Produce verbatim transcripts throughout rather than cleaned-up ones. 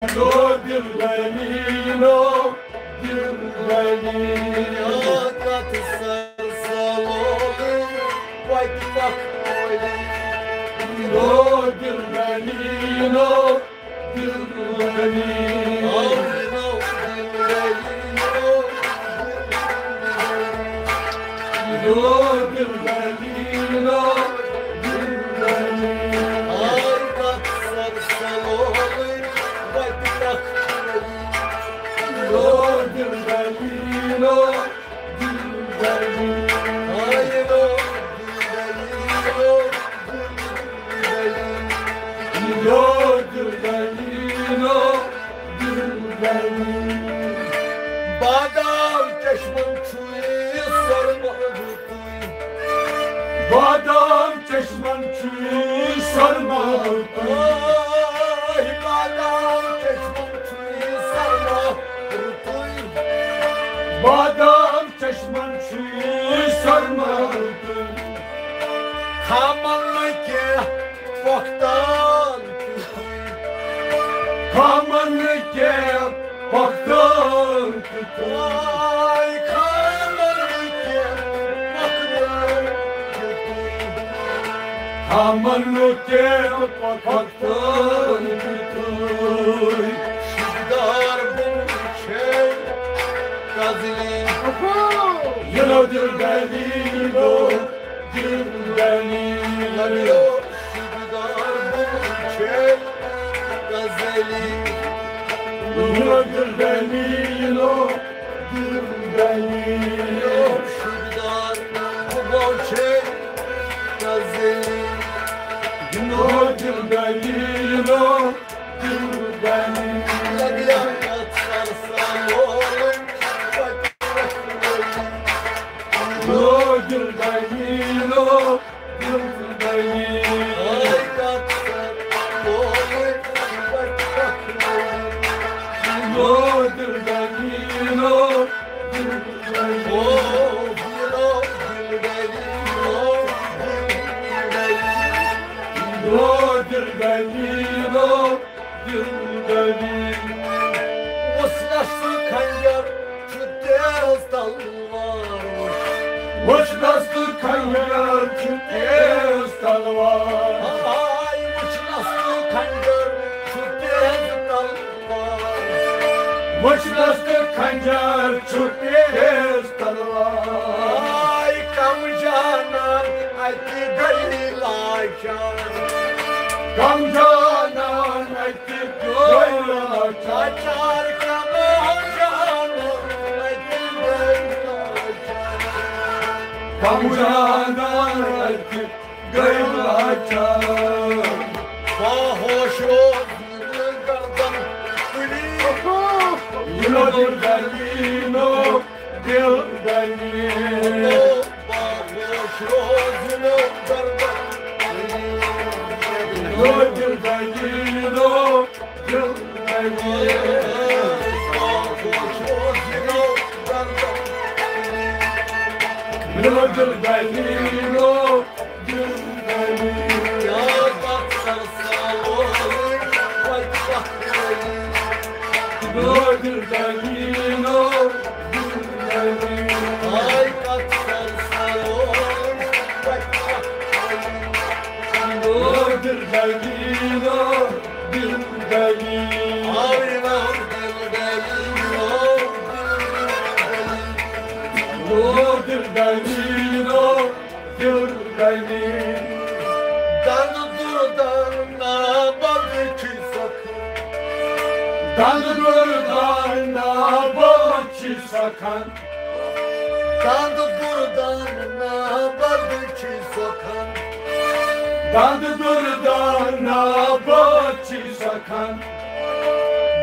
دِلدٔلیٖلو، دِلدٔلیٖلو۔ کتھ سر سالوگٕے وتہِ پکھولی۔ دِلدٔلیٖلو، دِلدٔلیٖلو۔ دِلدٔلیٖلو، دِلدٔلیٖلو۔ بادام چشمن چھُے سرما رُتُے۔ بادام چشمن چھُے سرما رُتُے۔ آے بادام چشمن چھُے سرما رُتُے۔ بادام چشمن چھُے سرما رُتُے۔ خامن نہٕ کینٛہہ پۄختان تیُتھُے۔ خامن نہٕ کینٛہہ پۄختان تیُتھُے۔ آے خامن نہٕ کینٛہہ پۄختان تیُتھُے۔ خامن نہٕ کینٛہہ پۄختان تیُتھُے۔ شِکدار بُمہٕ چھے کزلی۔ یِلو دِلدٔلیٖلو، دِلدٔلیٖلو۔ شِکدار بُمہٕ چھے کزلی۔ یِلو دِلدٔلیٖلو، دِلدٔلیٖلو۔ شِکدار بُمہٕ چھے کزلی۔ یِلو دِلدٔلیٖلو، دِلدٔلیٖلو۔ لگیا کتھ سر سالوگٕے وتہِ پکھولی۔ دِلدٔلیٖلو، دِلدٔلیٖلو۔ آے کتھ سر سالوگٕے وتہِ پکھولی۔ دِلدٔلیٖلو، دِلدٔلیٖلو۔ او دِلو، دِلدٔلیٖلو، دِلدٔلیٖلو۔ او دِلدٔلیٖلو، دِلدٔلیٖلو۔ وُچھ نہ سُہ خنجر چھُ تیز تلوار۔ وُچھ نہ سُہ خنجر چھُ تیز تلوار۔ ہاے، وُچھ نہ سُہ خنجر چھُ تیز تلوار۔ وُچھ نہ سُہ خنجر چھُ تیز تلوار۔ ہاے، کم جانان اتہِ گٔے لاچار۔ کم جانان اتہِ گٔے لاچار۔ کم جانان اتہِ گٔے لاچار۔ کم جانان اتہِ گٔے لاچار۔ باہوش روز نہٕ گردن تُلی۔ یِلو دِلدٔلیٖلو، دِلدٔلیٖلو۔ باہوش روز نہٕ گردن تُلی۔ یِلو دِلدٔلیٖلو، دِلدٔلیٖلو۔ باہوش روز نہٕ گردن تُلی۔ یِلو دِلدٔلیٖلو، دِلدٔلیٖلو۔ یاد اکثر سالوگٕے وتہِ پکھولی۔ دِلو دِلدٔلیٖلو، دِلدٔلیٖلو۔ آے اکثر سالوگٕے وتہِ پکھولی۔ دِلو دِلدٔلیٖلو، دِلدٔلیٖلو۔ آے نا دِلدٔلیٖلو، دِلدٔلیٖلو۔ دِلدٔلیٖلو، دِلدٔلیٖلو۔ دَنٛد دُردان نا بَد چھُے سۄکھان۔ دَنٛد دُردان نا بَد چھُے سۄکھان۔ دَنٛد دُردان نا بَد چھُے سۄکھان۔ دَنٛد دُردان نا بَد چھُے سۄکھان۔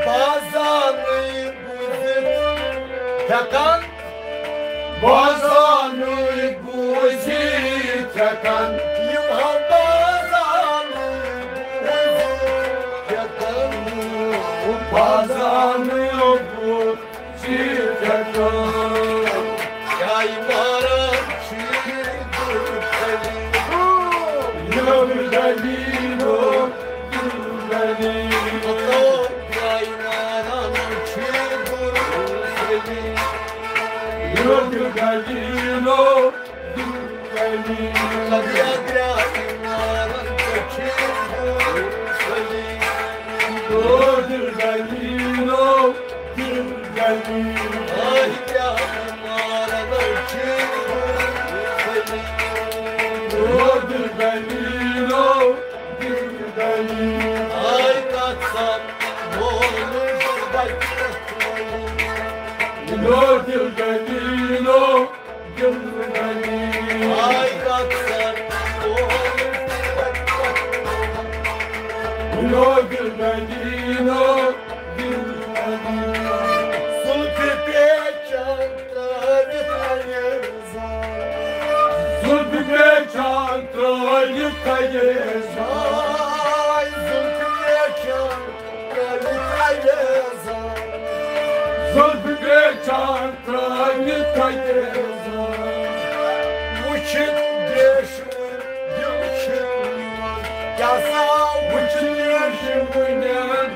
بازانٕے بوٗزِتھ ہٮ۪کان۔ بازانٕے بوٗزِتھ ہٮ۪کان۔ یِم ہم بازانٕے بوٗزِتھ ہٮ۪کان۔ بازانٕے بوٗزِتھ ہٮ۪کان۔ جایہِ ماران چھِ دِلدٔلیٖلو۔ دِلدٔلیٖلو، دِلدٔلیٖلو۔ زُلفہِ پیچان ترٛٲوِتھ اَیے زال۔ زُلفہِ پیچان ترٛٲوِتھ اَیے زال۔ زُلفہِ پیچان ترٛٲوِتھ اَیے زال۔ زُلفہِ پیچان ترٛٲوِتھ اَیے زال۔ وٕچھِتھ بیشوٕنۍ دِل چھِ نِوان۔ کیٛاہ سا وٕچھِتھ بیشوٕنۍ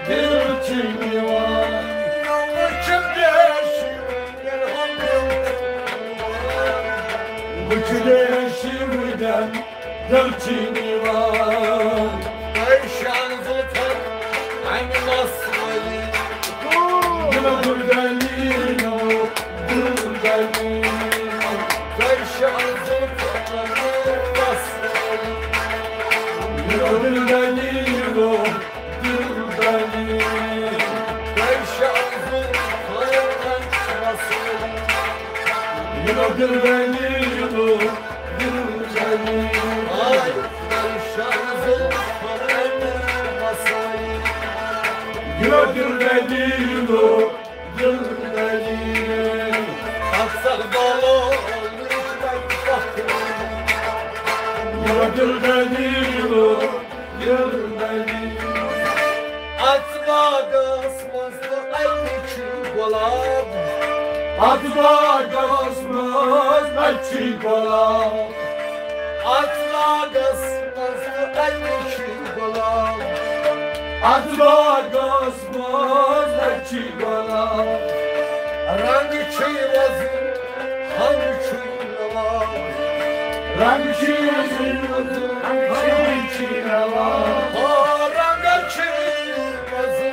دِل چھِ نِوان۔ وٕچھِتھ بیشوٕنۍ وٕچھ ریشہِ وٕنٮ۪ن دِل چھِ نِوان۔ پریشان زُلفَن اَمہِ مسلہٕ۔ دِل دُلدَلی نو، دِل دُلدَلی۔ پریشان زُلفَن اَمہِ مسلہٕ۔ دِل دُلدَلی نو، اَتھ باغس منٛز تہٕ اَتہِ چھِ گۄلاب۔ اَتھ باغس منٛز اَتہِ چھِ گۄلاب۔ اَتھ باغس منٛز تہٕ اَتہِ چھِ گۄلاب۔ اَتھ باغس منٛز اَتہِ چھِ گۄلاب۔ رنٛگ چھُے وۄزُل، ہنٛگ چھُے نواب۔ رنٛگ چھُے وۄزُل، ہنٛگ چھُے نواب۔ آ، رنٛگ چھُے وۄزُل،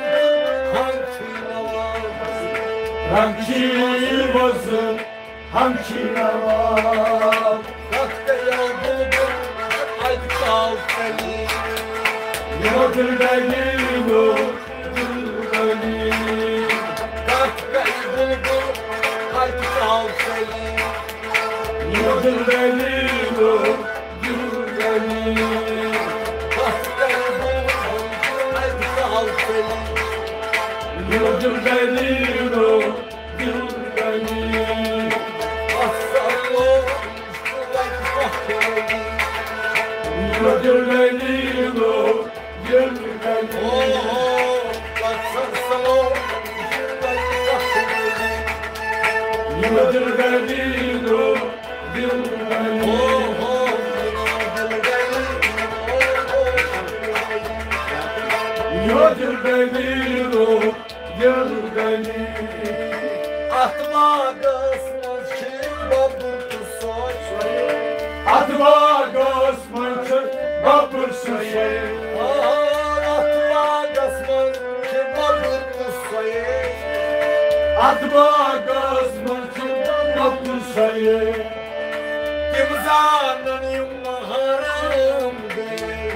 ہنٛگ چھُے نواب۔ رنٛگ چھُے وۄزُل، ہنٛگ چھُے نواب۔ کتھ کریو بلبل اَتہِ کاو کلی۔ یِمو دِل دٔلیٖلو، دِل دٔلیٖل۔ کتھ کرِ بلبل اَتہِ کاو کلی۔ یِمو دِل دٔلیٖلو، دِل دٔلیٖل۔ کتھ کرِ بلبل اَتہِ کاو کلی۔ یِمو دِل دٔلیٖلو، یو دِل دٔلیٖلو، دِل دٔلیٖل۔ اَتھ باغس منٛز چھِ بۄبُر تہٕ سۄے۔ اَتھ باغس منٛز چھِ بۄبُر تہٕ سۄے۔ آ، اَتھ باغس منٛز چھِ بۄبُر تہٕ سۄے۔ اَتھ باغس منٛز چھِ بۄبُر سۄے۔ تِم زانن یِم محرم گٔے۔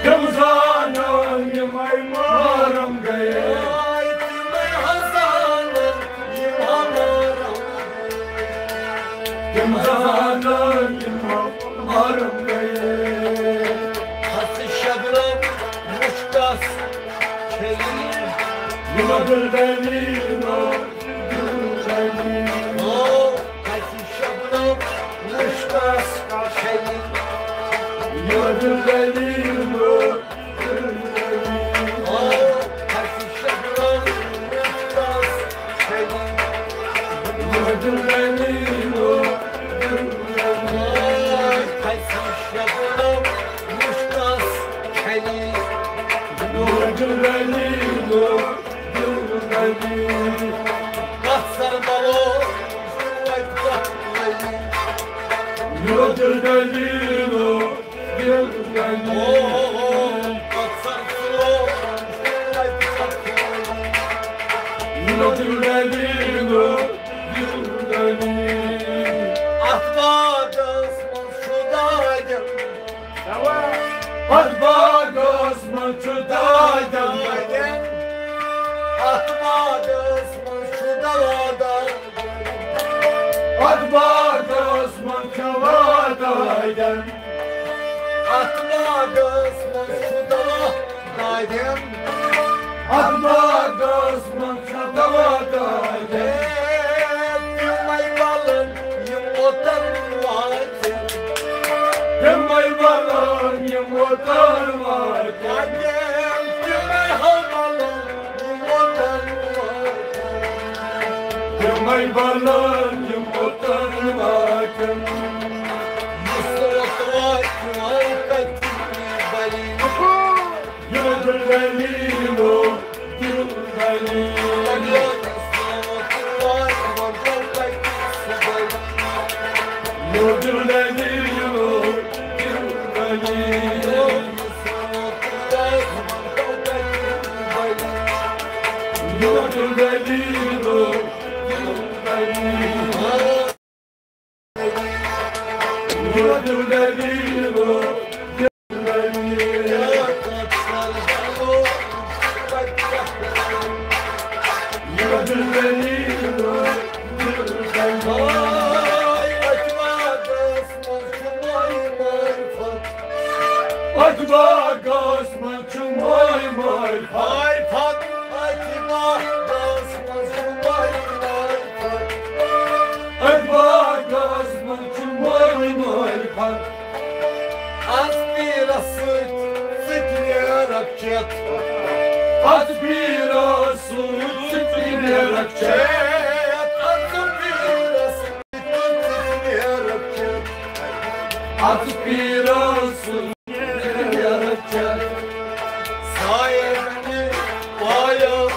تِم زانن یِمے محرم گٔے۔ آے تِمے حظ زانن یِم محرم گٔے۔ تِم زانن یِم محرم گٔے۔ ہتہٕ شبنم مُشکَس چھٔلی۔ یِمو دِل دٔلیٖلو، دِل دٔلیٖل۔ او، ہتہٕ شبنم مُشکَس چھٔلی۔ یِمو دِل دٔلیٖلو، دِل دٔلیٖل۔ او، ہتہٕ شبنم مُشکَس چھٔلی۔ یِمو دِل دٔلیٖلو، دِل دٔلیٖل۔ او، ہتہٕ شبنم مُشکَس چھٔلی۔ یِمو دِل دٔلیٖلو، دِل دٔلیٖل۔ کتھ سر بلو، وتہِ کتھ لگی۔ یو دِل دٔلیٖلو، دِل دٔلیٖلو۔ دِل دٔلیٖلو، دِل دٔلیٖلو۔ اَتھ باغس منٛز چھُ دادٮ۪ن۔ اَتھ باغس منٛز چھُ دادٮ۪ن۔ اَتھ باغس منٛز چھُ دوا دادٮ۪ن۔ اَتھ باغس منٛز چھُ دوا دادٮ۪ن۔ اَتھ باغس منٛز چھُ دوا دادٮ۪ن۔ اَتھ باغس منٛز چھُ دوا دادٮ۪ن۔ تِمَے بَلَن یِم اوتَن واتن۔ تِمَے بَلَن یِم اوتَن واتن۔ تِمَے ہَو بَلَن یِم اوتَن واتن۔ تِمَے بَلَن یِم اوتَن واتن۔ یُس اوت واتہِ وۄنۍ کَتہِ بَلہِ۔ یہِ دِل دٔلیٖلو، دِل دٔلیٖلو۔ یہِ دِل دٔلیٖلو، دِل دٔلیٖلو۔ یہِ دِل دٔلیٖلو، دِل دٔلیٖلو۔ اَتھ باغس منٛز چھُ ماے ماے۔ اَتھ باغس منٛز چھُ ماے ماے۔ اَتھ پیٖرَس سۭتۍ ژٕ تہِ نیرَکھ چٮ۪تھ۔ اَتھ پیٖرَس سۭتۍ ژٕ تہِ نیرَکھ چٮ۪تھ۔ اَتھ پیٖرَس سۭتۍ ژٕ تہِ نیرَکھ چٮ۪تھ۔ اَتھ پیٖرَس سۭتۍ ژٕ تہِ نیرَکھ چٮ۪تھ۔ سایَن تہِ پایَن۔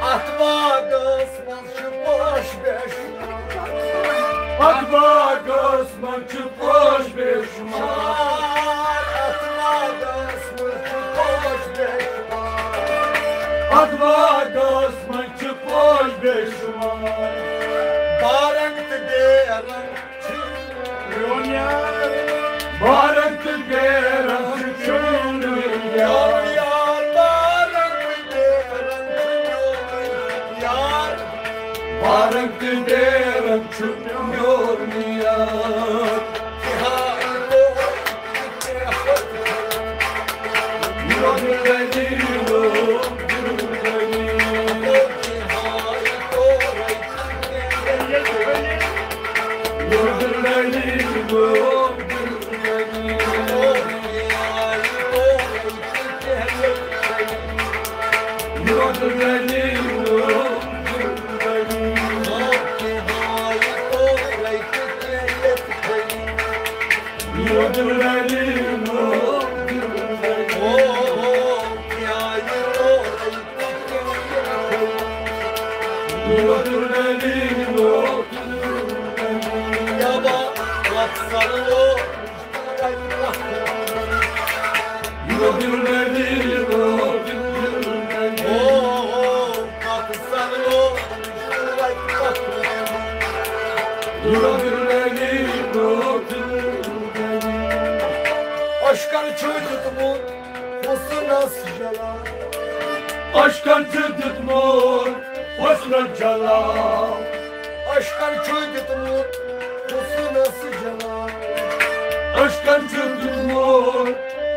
اَتھ باغس منٛز چھِ پوش بے شمار۔ اَتھ باغس منٛز چھِ پوش بے شمار۔ اَتھ باغس منٛز چھِ پوش بے شمار۔ اَتھ باغس منٛز چھِ پوش بے شمار۔ بارنگ تہٕ بیرنگ چھِ میون یار۔ بارنگ تہٕ بیرنگ چھِ میون یار۔ بارنگ تہٕ بیرنگ چھِ میون یار۔ بارنگ تہٕ بیرنگ چھُ میون یار۔ عشقن چھُ دیُتمُت حُسنس جلال۔ عشقن چھُ دیُتمُت حسنُک جلال۔ عشقن چھُ دیُتمُت حسنس جلال۔ عشقن چھُ دیُتمُت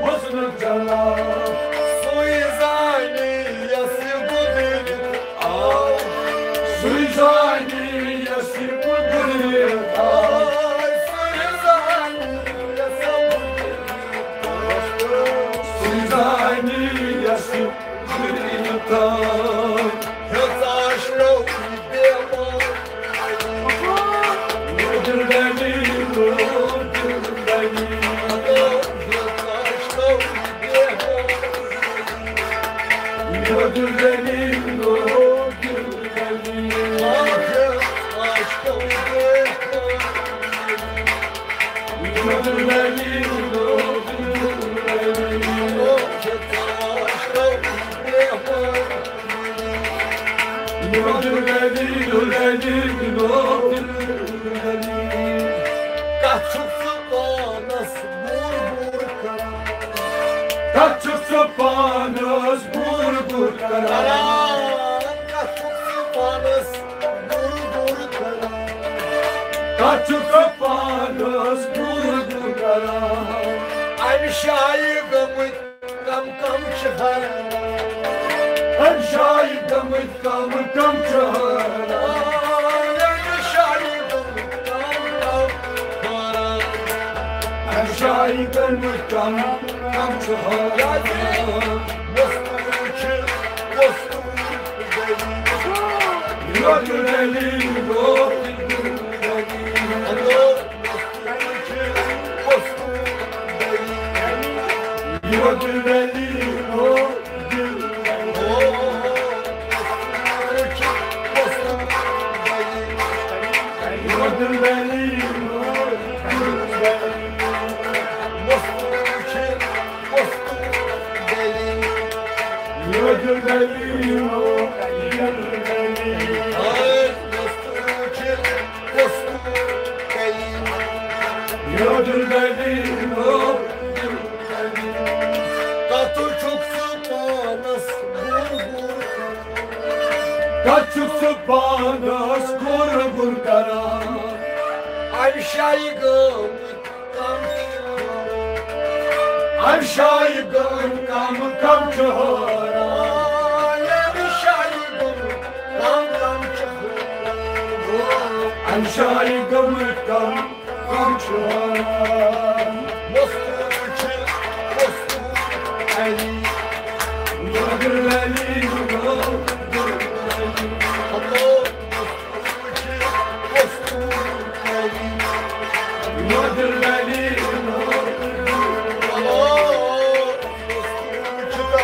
حسنُک جلال۔ سُے زانہِ یس یہِ گُزرِتھ آو۔ سُے زانہِ یس یہِ گُزرِتھ آو۔ سُے زانہِ یس یہِ گُزرِتھ آو۔ سُے زانہِ یس یہِ کتھ چھُکھ ژٕ پانس بور بور کران؟ کتھ چھُکھ ژٕ پانس بور بور کران؟ کتھ چھُکھ ژٕ پانس بور بور کران؟ کتھ چھُکھ ژٕ پانس بور بور کران؟ امہِ شایہِ گٔمٕتۍ کم کم چھِ حٲران۔ امہِ شایہِ گٔمٕتۍ کم کم چھِ حٲران۔ امہِ شایہِ گٔمٕتۍ کم کم حٲران۔ امہِ شایہِ گٔمٕتۍ کم کم چھِ حٲران۔ وۄستہٕ چھِ، وۄستہٕ دٔلیٖل۔ یوت دٔلیٖل، یوت دٔلیٖل۔ کتھ چھُکھ ژٕ پانس بور بور کران؟ کتھ چھُکھ ژٕ پانس بور بور کران؟ امہِ شایہِ گٔمٕتۍ کم چھِ حٲران۔ امہِ شایہِ گٔمٕتۍ کم کم چھِ حٲران۔ امہِ شایہِ گٔمٕتۍ کم کم چھِ حٲران۔ امہِ شایہِ گٔمٕتۍ کم کم چھِ حٲران۔ مستور چھِ، مستور علی۔ مستور علی، مستور علی۔ اللہ، مستور چھِ، مستور علی۔ مستور علی، مستور علی۔ اللہ، مستور چھِ تو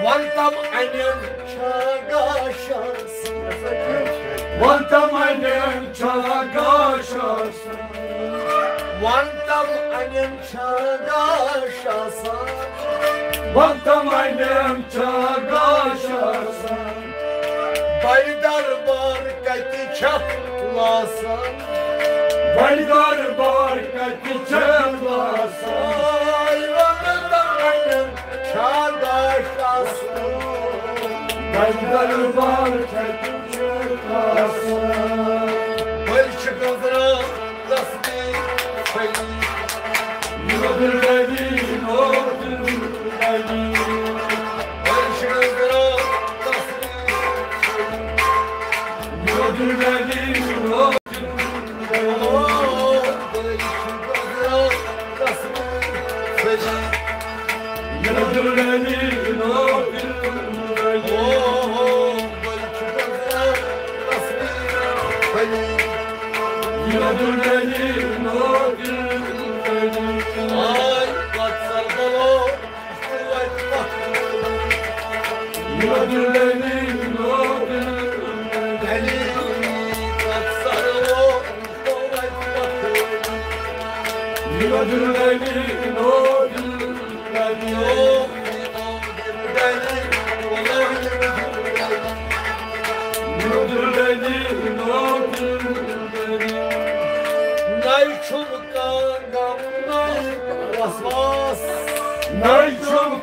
وَن تَم اَنٮ۪ن چھا گاشَس؟ وَن تَم اَنٮ۪ن چھا گاشَس؟ وَن تَم اَنٮ۪ن چھا گاشَس؟ وَن تَم اَنٮ۪ن چھا گاشَس؟ بَڑِ دربار کَتہِ چھَکھ لاسان؟ بَڑِ دربار کَتہِ چھَکھ لاسان؟ وَن تَم اَنٮ۪ن چھا گاشَس؟ بَڑِ دربار کَتہِ چھَکھ لاسان؟ بٔلۍ چھِ گٔنٛزراوان تصویر صحیح۔ نور علی، نور علی۔ بٔلۍ چھِ گٔنٛزراوان تصویر صحیح۔ نور علی، نور علی۔ بٔلۍ چھِ گٔنٛزراوان تصویر صحیح۔ نور علی، نور علی۔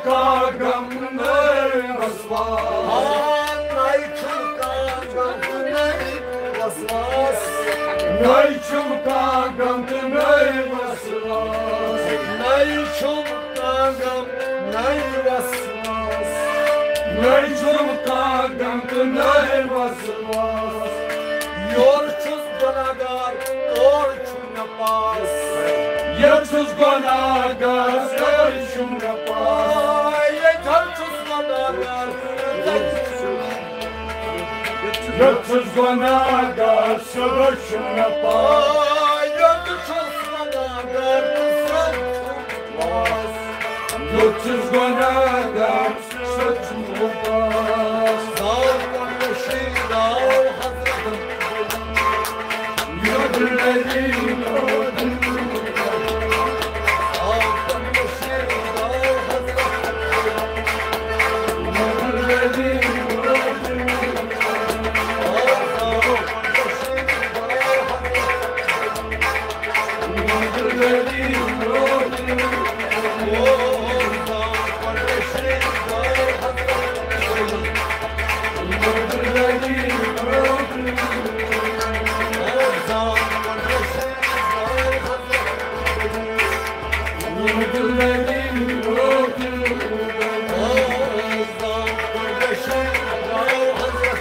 کانٛہہ غم نٔے وسواس۔ ہاں، نَے چھُم کانٛہہ غم تہٕ نٔے وسواس۔ نٔے چھُم کانٛہہ غم تہٕ نٔے وسواس۔ نَے چھُم کانٛہہ غم نٔے وسواس۔ نٔے چھُم کانٛہہ غم تہٕ نٔے وسواس۔ یورٕ چھُس گۄناہگار، تورٕ چھُم نہ پاس۔ ییٚتہِ چھُس گۄناہگار، سٲری چھِم مےٚ پاس۔ آے، ییٚتہِ حظ چھُس گۄناہگار، ییٚتہِ چھُس گۄناہگار، سٲری چھِم مےٚ پاس۔ آے، ییٚتہِ چھُس گۄناہگار، سٲری چھِم مےٚ پاس۔ ییٚتہِ چھُس گۄناہگار، سُہ چھُ مےٚ پاس۔ ساو پنُن شیٖر آو حضرت۔ یہِ دِل دٔلیٖل، ساو پنُن شیٖر آو حضرت۔ یہِ دِل دٔلیٖل، ساو پنُن شیٖر آو حضرت۔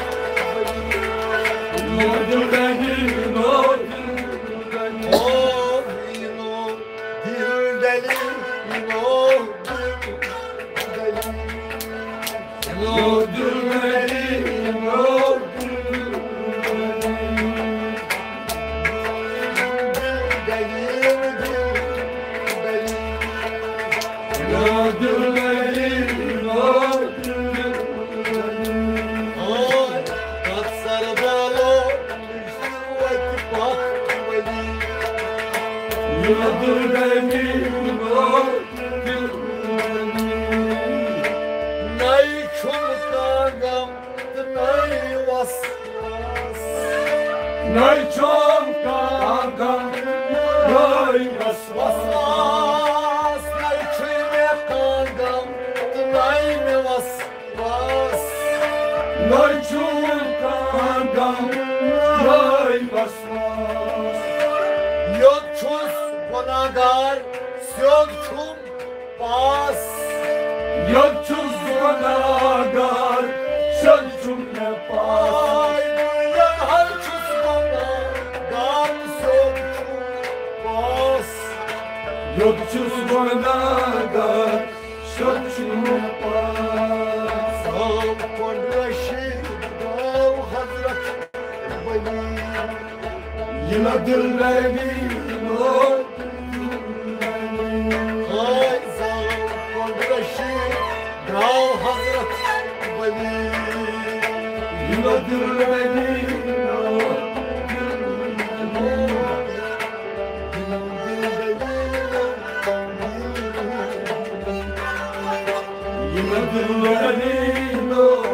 نَے چھُم کانٛہہ غم تہٕ نَے وسواس۔ نَے چھُم کانٛہہ غم، نَے وسواس۔ وسواس، نَے چھُے مےٚ کانٛہہ غم تہٕ نَے مےٚ وسواس۔ نَے چھُم کانٛہہ غم، نَے وسواس۔ یوٚت چھُس گۄناہگار، سیوٚد چھُم پاس۔ یوٚت چھُس گۄناہگار، سیوٚد چھُم مےٚ پاس۔ آے، یوٚت حظ چھُس گۄناہگار، سیوٚد چھُم پاس۔ یوٚت چھُس گۄناہگار، سیوٚد چھُم مےٚ پاس۔ ساو کۄنٛڈ رشیٖد، گاو حضرت ولی۔ یہِ نہ دِل میری نو۔ آے زال کۄنٛڈ رشیٖد، درٛاو حضرت ولی۔ یہِ نہ دِل میری نو۔ یہِ نہ دِل میری نو۔